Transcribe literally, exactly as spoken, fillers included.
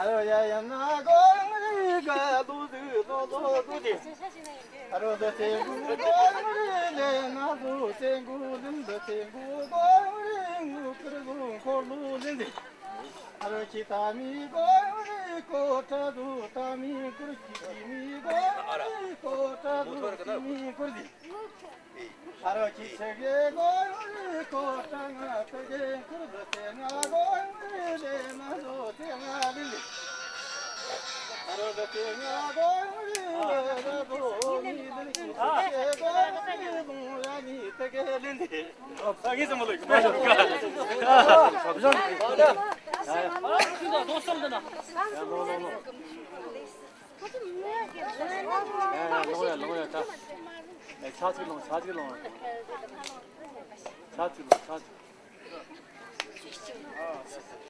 ཨ་རོ་ཡ་ཡ་ན་གོ་རི་ག་ལུ་དུ་ལོ་ལོ་གུ་དེ། ཨ་རོ་ད་སེ་གུ་གོ་རི་ལེ་ན་ལུ་སེ་གུ་ལིན་ད་སེ་གུ་གོ་རི་ངུ་ཀུར་ལུ་འཁོར་ལུ་ལིན་དེ། ཨ་རོ་ཁྱི་ཏ་མི་གོ་རི་ཀོ་ཏྲ་དུ་ཏ་མི་ཀུར་ཁྱི་ཏི་མི་གོ་རི་ཀོ་ཏྲ་དུ་ཏི་མི་ཀུར་དེ། ཨ་རོ་ཁྱི་ཆེ་གེ་གོ་ཡོང་རི་ཀོ་ཏྲ་ང་ཏ་གེ་ཁུར་ད་ཏེ་ང་གོ་ཡོང་རི་ལེ་ན་ཟོ་ཏེ་ང་ལི་ལི། ཨ་རོ་ད་ཏེ་ང་གོ་ཡོང་རི་ལེ་ན་ཟོ་ནི་ལི་ལི་ཁྱི་ཆེ་གོ་ཡོང་རི་ལུང་ར་ནི་ཏ་གེ་ལི་ལི། ཨ་གི་ཙམ་ལོ་ཡོད་མ་ཤོག་ག་ཡ་ཡ་ལོ་ཡ་ལོ་ཡ་ད། ཨེ་ཆ་ཚིག་ལོང་ཆ་ཚིག་ལོང་། ཆ་ཚིག་ལོང་ཆ་ཚིག